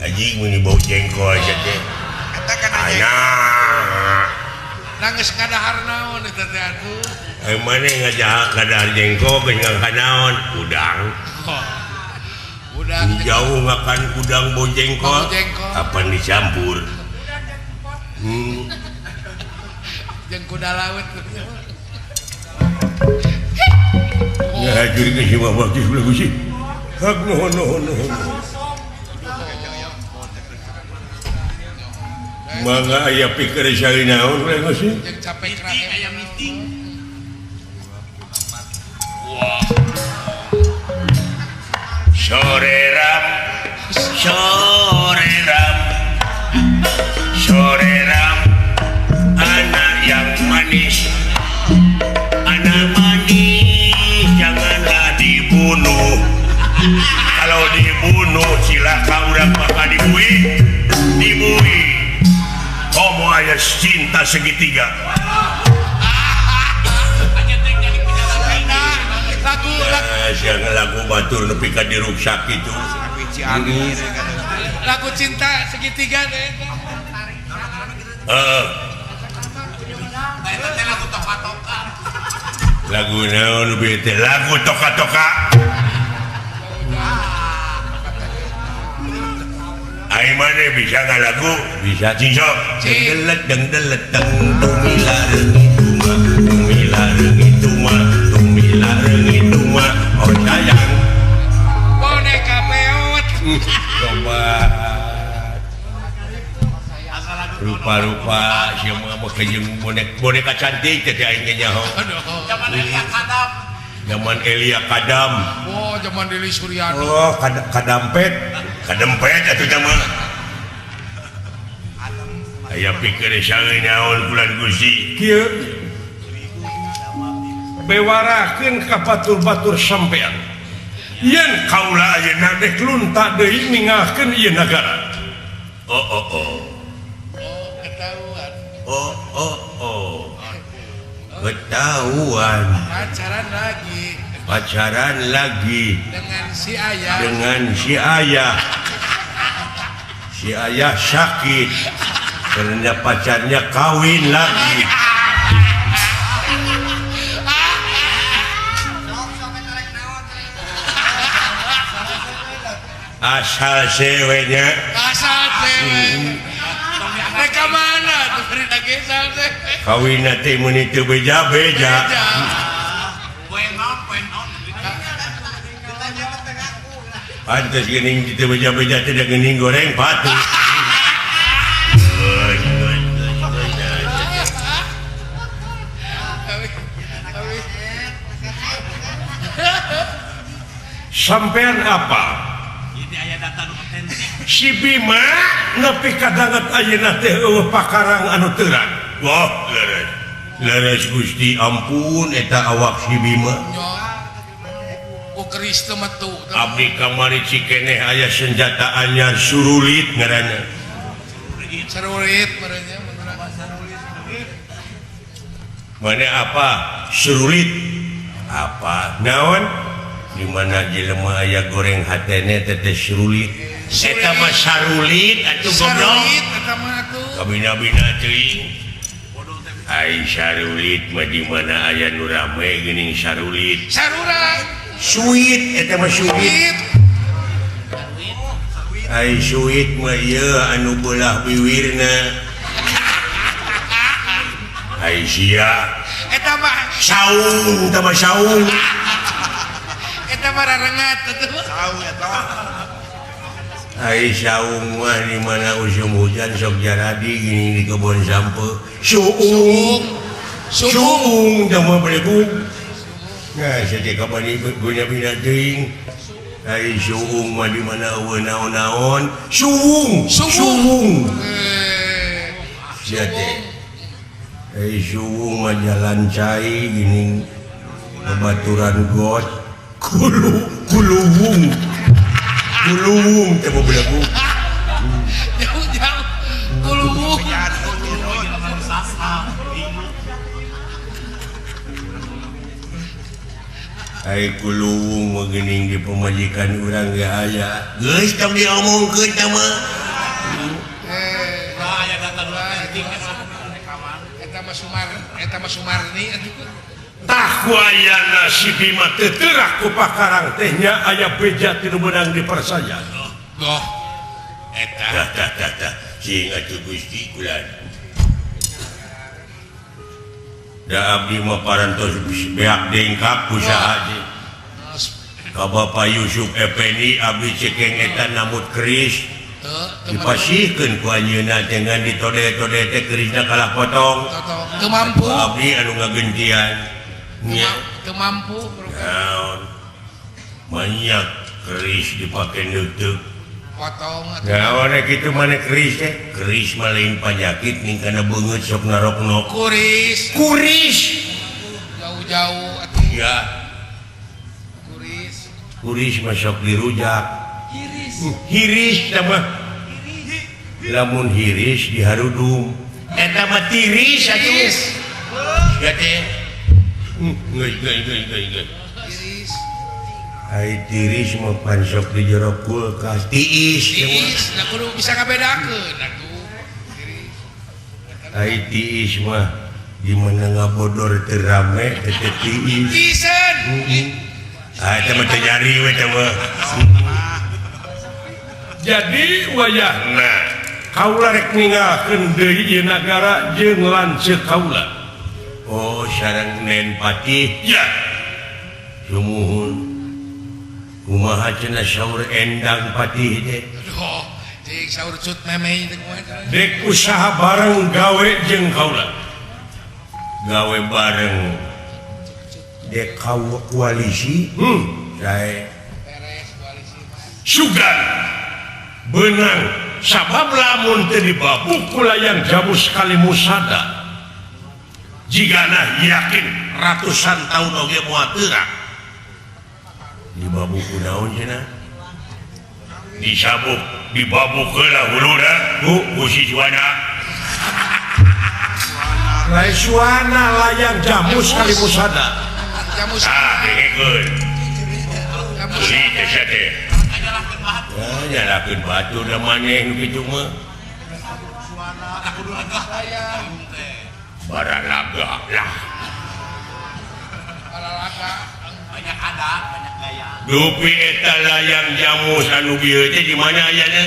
Anjing meuni bau jengkol sia teh. Eta kana anak. Nangis ngadahar naon eta teh atuh. Eh maneh ngajahak kadahar jengkol geus ngangkat naon? Udang. Oh. Udang jauh ngakan udang bau jengkol. Kapan dicampur? Jeung kuda laut. Ya juri geus bawa geus sih. Hak nuhun nuhun nuhun. Mangga aya pikir saya naon we geus sih. Jeung capek krahe aya meeting. Wah. Soreram, soreram, soreram, anak yang manis, anak manis janganlah dibunuh. Kalau dibunuh cilaka urang maka dibui, dibui. Homo aya cinta segitiga. Lagu batur nepi ka diruksak kitu. Lagu cinta segitiga teh. Heeh. Lagu naon nu teh? Lagu toka-toka. Ai maneh bisa ngalagu? Bisa cing sok. Dengdelet dengdelet deng tumila reungit tuma tumila reungit tuma tumila reungit tuma oh sayang. Boneka peot. Coba rupa-rupa sia mah jeung boneka cantik teh aing ge nyaho. Zaman Elia Kadam. Zaman Elia Kadam. Oh, zaman Deli Suryani. Oh, kadampet. Kadempet atuh teh mah. Aya pikir saeun naon bulan Gusti. Kieu bewarakeun ka batur-batur sampean. Yen kaula ayeuna dek lunta deui ninggalkeun ieu nagara. Oh oh oh. Oh, ketahuan. Oh oh oh. Ketahuan. Pacaran lagi. Pacaran lagi dengan si ayah. Dengan si ayah. Si ayah sakit karena pacarnya kawin lagi. Asal sewenya. Asal sewe. Mereka mana tuh beri lagi asal sewe. Kawin nanti meuni teu beja-beja. Pantes geuning teu beja-beja teh da geuning goreng patu. Sampean apa? Si Bima nepi kadanget ayeuna teh eueuh pakarang anu terang. Wah, leres. Leres Gusti ampun eta awak si Bima. Ku keris teu metu. Abdi kamari cikeneh aya senjata anyar surulit ngaranna. Surulit merenya. Mana apa? Surulit. Apa? Naon? Di mana jelema aya goreng hatene teh teh surulit. Eta mah sarulit atuh goblok. Eta mah atuh. Kabina-bina teuing. Ai sarulit mah di mana aya nu rame geuning sarulit. Sarurat. Suit eta mah suit. Ai suit mah ieu anu beulah biwirna. Ai sia. Eta mah saung, eta mah saung. Eta mah rarengat atuh. Saung eta. Ai saung mah di mana usum hujan sok jaradi gini di kebon sampe. Suung. Suung teh mah belegug. Nah, saja kapan guna bina teuing. Ai suung mah di mana eueuh naon-naon. Suung, suung. Sia teh. Ai suung mah jalan cai gini babaturan got. Kulu kuluwung. Kuluwung teh belegug. Jauh-jauh kuluwung. Ai kuluwung mah geuning di pamajikan urang ge aya. Geus tong diomongkeun teh mah. Aya data nu penting eta mah Sumar, eta mah Sumarni atuh. Tah ku ayana si Bima teu teurak ku pakarang teh nya aya beja ti nu meunang dipercaya. Goh. Eta. Tah tah tah tah. Sing atuh Gusti kulan. Da abdi mah parantos beak dengkap ku saha teh. Ka Bapak Yusuf Effendi abdi cekeng eta namut keris. Dipasihkeun ku anjeunna teh ngan ditode-tode teh kerisna kalah potong. Teu mampu. Abdi anu ngagentian. Nya teu mampu. Naon? Banyak keris dipake neuteuk. Potong atuh. Naon kitu maneh keris teh? Keris mah lain panyakit ning kana beungeut sok naroknok. Kuris. Kuris. Jauh-jauh atuh. Ya. Kuris. Kuris mah sok dirujak. Hiris. Hiris teh mah. Lamun hiris diharudum. Eta mah tiris atuh. Ya teh. Geus geus geus geus geus. Tiris. Ai tiris mah pan sok di jero kulkas. Tiis. Tiis, da kudu bisa ngabedakeun atuh. Tiris. Ai tiis mah di mana ngabodor teu rame teh tiis. Tiiseun. Ah eta mah teu nyari we teh mah. Jadi wayahna kaula rek ninggalkeun deui ieu nagara jeung lanceuk kaula. Oh sareng Nen Patih ya. Sumuhun. Kumaha cenah saur Endang Patih teh? Oh, cing saur cut memeh teh kumaha. Dek usaha bareng gawe jeung kaula. Gawe bareng. Dek koalisi? Sae. Beres koalisi mah. Sugan benang sabab lamun teu dibabuk ku layang jamus Kalimusada. Jigana yakin ratusan tahun oge moal teurak. Dibabuk ku naon cenah? Disabuk, dibabuk heula huluna ku si Suwana. Lain Suwana layang jamus Kalimusada. Jamus. Ah, dengekeun. Jamus. Si teh sia teh. Nyalakeun batu da maneh nu kitu mah. Baralaga lah. Baralaga banyak adat, banyak gaya. Dupi eta layang jamus anu bieu teh di mana ayana?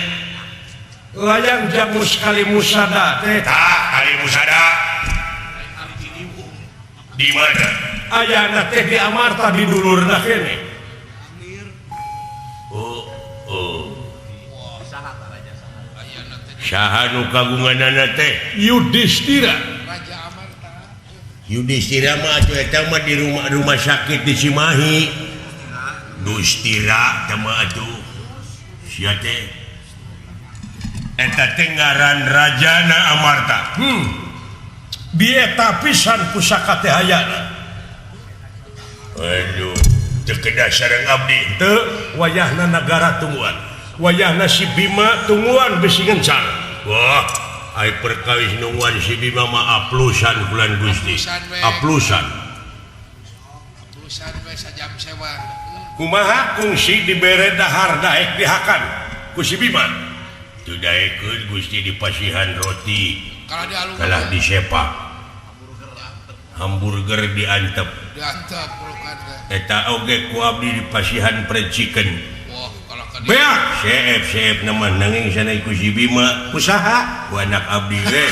Layang jamus Kalimusada teh. Tah, Kalimusada. Di mana? Ayana teh di Amarta di dulurna kene. Oh, oh. Saha nu kagunganana teh? Yudhistira. Raja Amarta. Yudhistira mah atuh eta mah di rumah sakit di Cimahi. Dustira teh mah atuh. Sia teh. Eta teh ngaran Rajana Amarta. Bieta pisan pusaka teh hayana. Aduh, teu kedah sareng abdi. Teu wayahna nagara tungguan. Wayahna si Bima tungguan bisi ngencar. Wah, ai perkawis nungguan si Bima mah aplusan bulan Gusti. Aplusan. Aplusan we sajam sewa. Kumaha kungsi dibere dahar daek dihakan ku si Bima. Teu daekeun Gusti dipasihan roti. Kalah disepak. Hamburger diantep. Diantep pelukan teh. Eta oge ku abdi dipasihan fried chicken. Wah, kalah ka dieu. Beak seep-seep nama nanging sana ku si Bima. Usaha ku anak abdi we.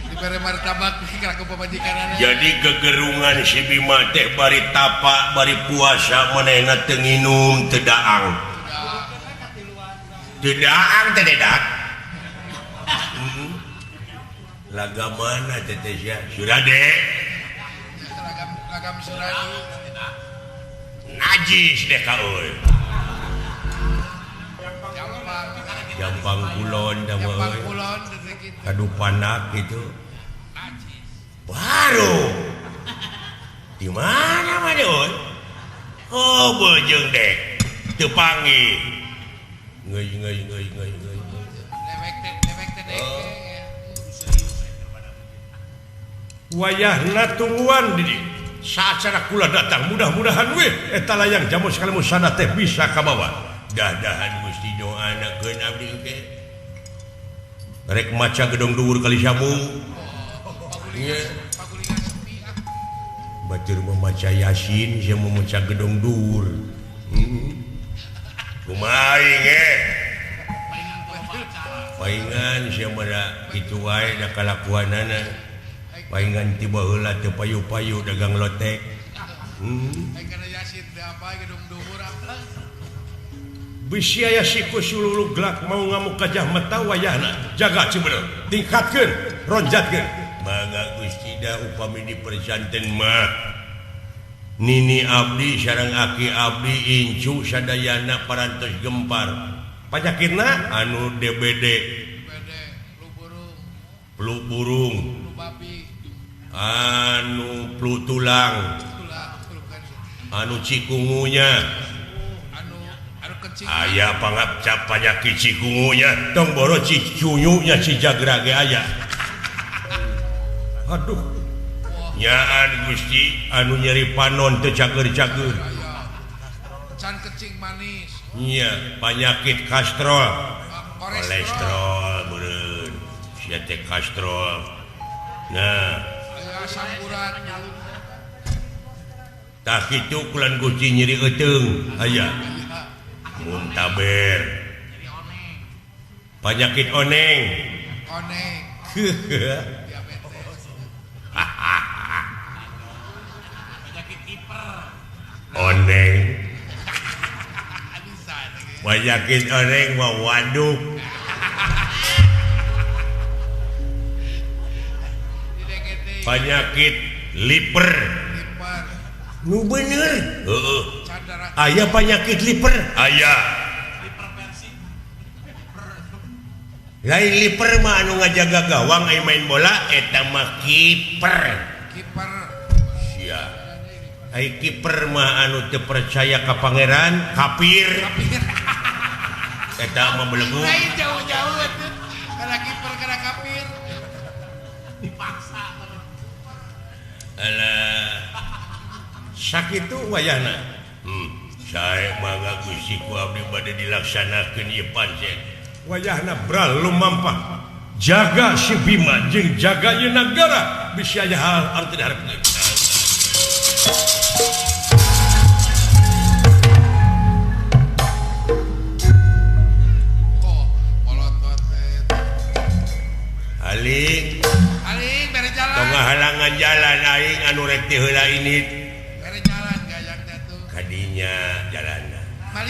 Dibere martabak kira ku pamajikanana. Jadi gegerungan si Bima teh bari tapa, bari puasa manehna teu nginum teu daang. Teu daang teh dedak. Laga mana teh teh sia? Surade. Lagam Suradi. Najis deh ka euy. Jampang kulon da mah euy. Kadupanak gitu. Baru. Di mana mah euy? Oh, beujeung dek. Teu panggih. Ngeuy ngeuy ngeuy ngeuy ngeuy. Dewek teh dek. Wayahna tungguan di dieu. Saacara kula datang mudah-mudahan we eta layang jamus Kalimusada teh bisa kabawa. Dah-dahan Gusti doanakeun abdi oge. Rek maca gedong dhuwur kali sambung. Ieu batur memaca Yasin sia memaca gedong dhuwur. Kumaha aing eh? Paingan sia mah da kitu wae da kalakuanana. Paingan ti baheula teu payu-payu dagang lotek. Aing kana Yasin teh apa gedong dhuwur apa? Bisi aya siku sululu glak mau ngamuk gajah mata wayahna. Jaga cibener, tingkatkeun, ronjatkeun. Mangga Gusti da upami diperjanten mah. Nini abdi sareng aki abdi incu sadayana parantos gempar. Panyakitna anu DBD, flu burung, anu flu tulang, anu cikungunya, aya pangapcap panyakit cikungunya, tong boro cicunyunya si jagra ge aya. Aduh. Nyaan Gusti anu nyeri panon teu cager-cager. Can kencing manis. Nya panyakit kastrol, kolesterol meureun. Sia teh kastrol. Nah, Asam urat. Tah kitu kulan Gusti nyeri euteung aya. Muntaber. Penyakit oneng. Oneng. Diabetes. Penyakit kiper. Oneng. Penyakit oneng mah waduk. Penyakit liper. Nu bener. Heeh. Aya penyakit liper. Aya. Lain liper mah anu ngajaga gawang aya main bola eta mah kiper. Kiper. Sia. Ai kiper mah anu teu percaya ka pangeran, kafir. Eta mah belegu. Lain jauh-jauh atuh. Kana kiper kana kafir. Dipaksa. Alah. Sakitu wayahna. Sae mangga Gusti ku abdi bade dilaksanakeun ieu pancen. Wayahna bral lumampah. Jaga si Bima jeung jaga ieu nagara bisi aya hal anu teu diharepkeun. Oh, molotot teh. Aling, aling bere jalan. Tong halangan jalan aing anu rek teh heula ini. Bere jalan gayang jatuh. Kadinya jalanna.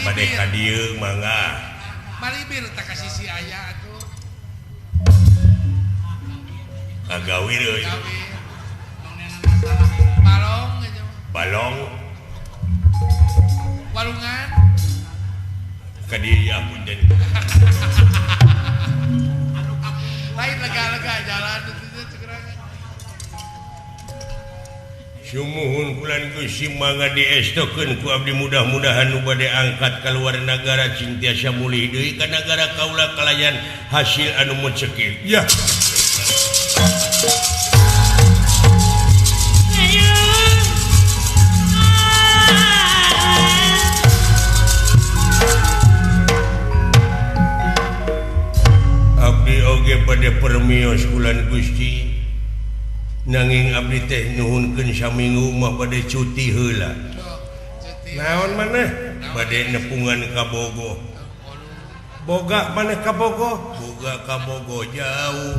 Bade ka dieu mangga. Malibir tak kasih si aya atuh. Kagawir euy. Balong aja. Balong. Walungan. Ka dieu apunten. Lain lega-lega jalan itu cekrang. Sumuhun kulan Gusti mangga diestokeun ku abdi mudah-mudahan nu bade angkat kaluar nagara cing tiasa mulih deui ka nagara kaula kalayan hasil anu mecekil. Ya. Abdi oge bade permios kulan Gusti. Nanging abdi teh nuhunkeun saminggu mah bade cuti heula. Naon maneh? Bade nepungan ka Bogo. Boga maneh ka Bogo? Boga ka Bogo jauh.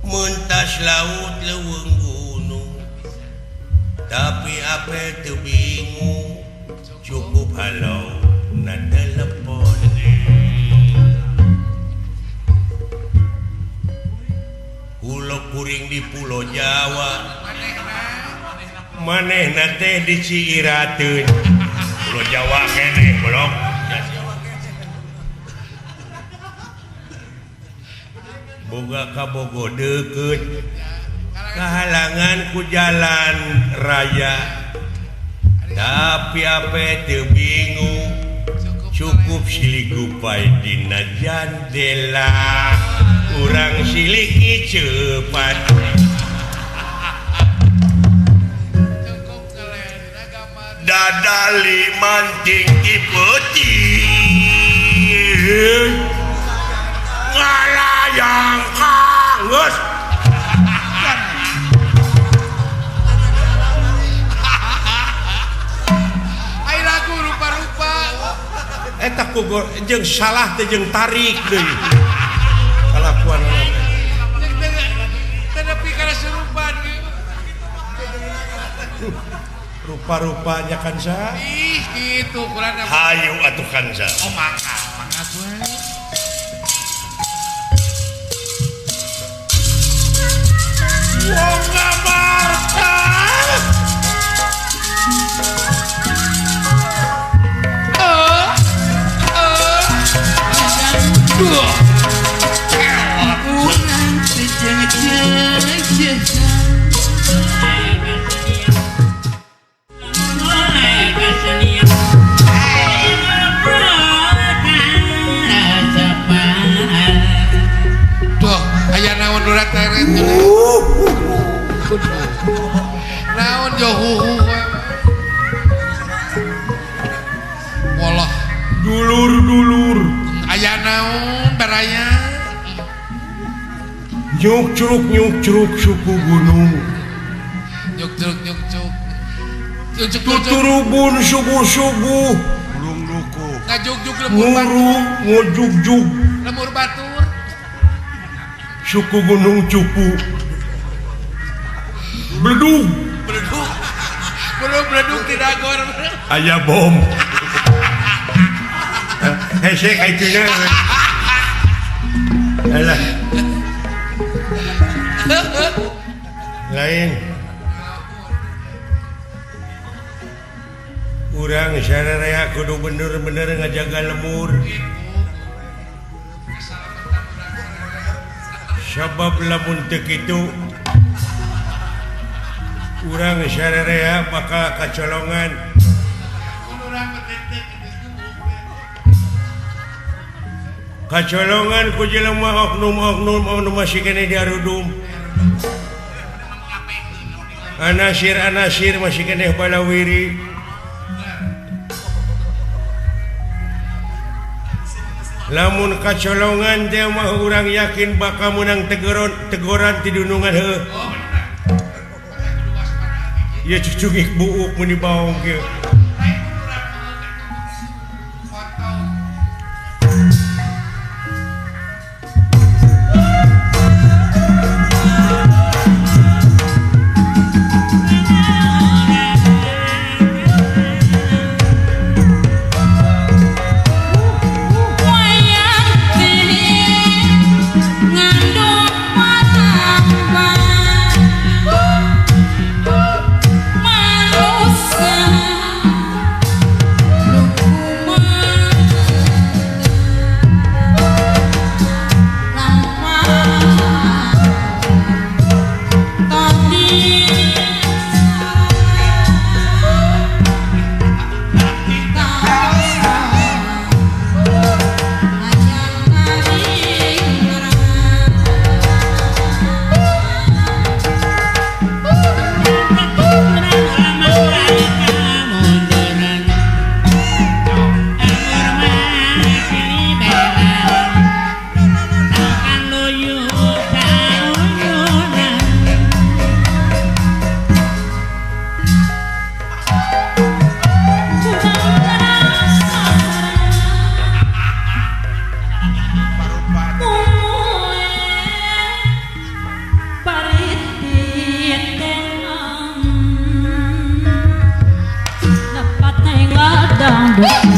Mentas laut leuweung gunung. Tapi apel teu bingung. Cukup halau na telepon. Pulo kuring di Pulau Jawa. Manehna teh di Ciirateun. Pulau Jawa keneh belum. Boga ka Bogo deukeut. Kahalangan ku jalan raya. Tapi ape teu bingung. Cukup silih gupai dina jandela. Urang siliki cepat. Dadali manting di peuting. Ngalayang kangeus. Ai lagu rupa-rupa. Eta ku jeung salah teh jeung tarik deui. Kalakuan tetapi karena serupan rupa-rupanya kansa. Ih gitu kurang hayu atuh kansa. Oh mangga mangga gue. Wong ngamarta. Dua. Duh, aya naon urat teret. Naon johuhu. Walah, dulur-dulur. Aya naon baraya? Nyuk curug suku gunung. Tuturubun subuh-subuh Mulung duku ngajugjug lemur ngurung ngojugjug lemur batur suku Gunung Cupu bledug bledug belum bledug di dagor aya bom hese ka itunya alah lain urang sararea kudu bener-bener ngajaga lemur sabab lamun teu kitu urang sararea bakal kacolongan kacolongan ku jelema oknum-oknum anu masih keneh diarudum anasir-anasir masih keneh balawiri lamun kacolongan teh mah urang yakin bakal meunang teguran ti dunungan heuh ieu cucungik buuk mun dibaong kieu Dang.